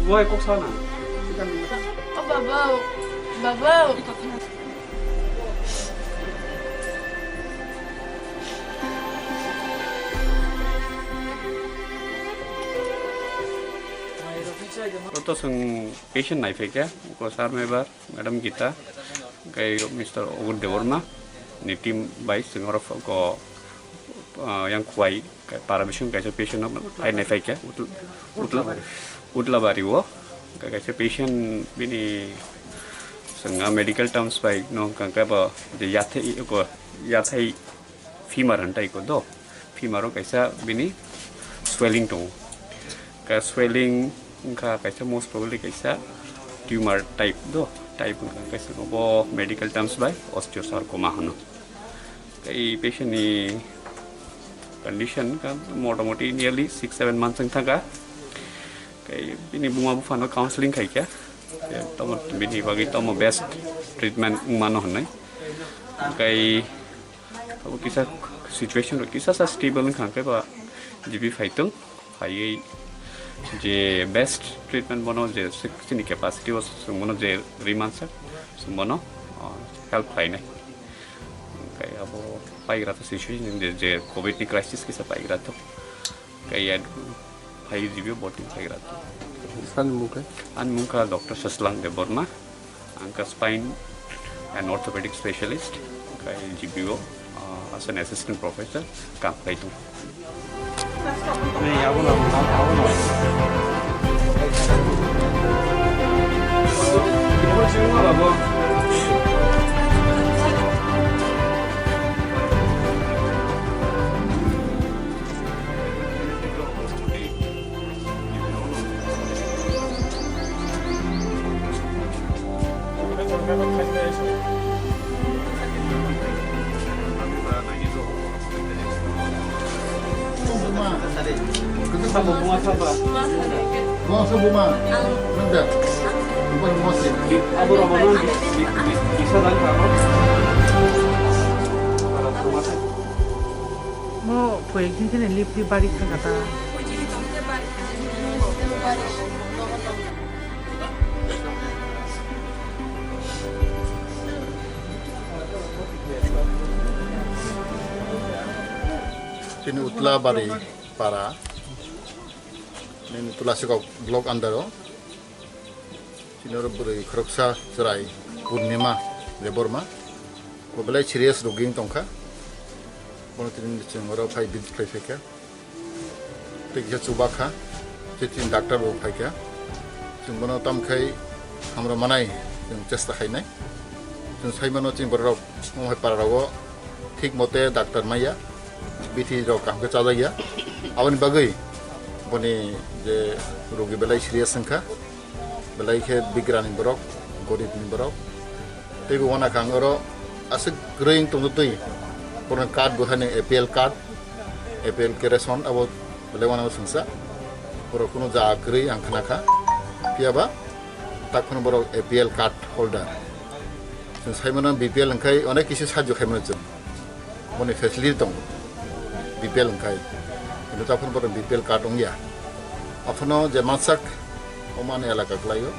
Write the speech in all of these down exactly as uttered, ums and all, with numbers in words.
Wai kok sana. O babo, babo. Koto song patient nai phaikha, ko sir mebar, madam Gita, kai Mister Ogur Debbarma, ni team bai sing oro ko, ah, yang kuai, kai para bising kaisa patient no ai nai phaikha, utl-, utla, utla bari o, kai kaisa patient bini sing medical terms bai no kangka ba de yathai ko yathai femur hwn tai ko do, femur o kaisa bini swelling tongo. Ka swelling wngkha kaisa most probably kaisa tumor type do, type wngkha kaisa bo medical terms bai osteosarcoma hwno. Ka i patient ni condition ka motamoti nearly six seven months wng thangkha. Kai bini buma buphano counseling khaikha. Tei tomo bini bagwi tomo best treatment wngmano hwnwi. Kai abo kisa situation rok kisa sa stable wngkha, hwnkhe ba G P phaitung, phaiwi je best treatment bono je chini capacity o chwng bono je ri mansak, chwng bono, ah, help khlainai. Kai abo paigra to situation je, je covid ni crisis kisa paigra to. Kaya phai review boting phai ratu. Sani mungkha? Ani mungkha Doctor Saslang Debbarma, angka spine and orthopedic specialist, kai G P O, uh, as an assistant professor, kam khlai tung. Mo phoyek din kheno lip lip bari thangkha ta. Chini Utla bari para, nini Tulasikok block under o. Chini oro bwrwi khoroksa chwrai Purnima Debbarma. Bo belai serious rogi wng tongkha. Bono tini chwng oro phai visit khlai phaikha. Tei kisa chuba kha. Tei chini doctor bo phaikha. Chwng bono tamkhai hamrok manai chwng chesta khainai. Chwng sai mano chini borok rok omo hai para rogo thik mote doctor maya. Bithi rok kaham khe chajakya. Aboni bagwi boni je rogi belai serious wngkha. Belai khe bigrani borok, goribni borok. Tei bo uanakha ang oro aswk kwrwi wng tongtwi. Borokni card bo haino A P L card, A P L khe ration abo belai uanama swngsa. Borok kunu ja kwrwi ang khna kha. Phiya ba tak phano borok A P L card holder. Chwng sai mano B P L hwnkhe onek kisi sahajyo khai mano chwng. Boni facility tongo, B P L wngkhai, kintu taphano borok B P L card wngya. Aphuno je mansak omo ani elaka kwlaio,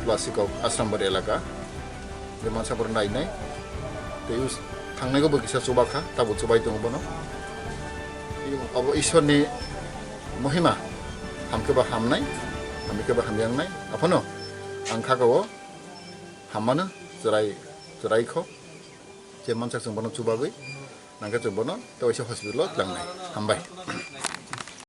Tulasikok Asrambari elaka, je mansak borok nainai, tei us-, thangnaigo bo kisa chuba kha, tabo chubai tongo bono. Abo Ishwarni mohima, hamkhe ba hamnai, hamkhe ba hamya wngnai. Aphuno ang kha o hammano chwrai, chwrai kho. Je mansak chwng bono chubagwi nangkhe chwng bono tei waisa hospital o tlangnai. Hambai.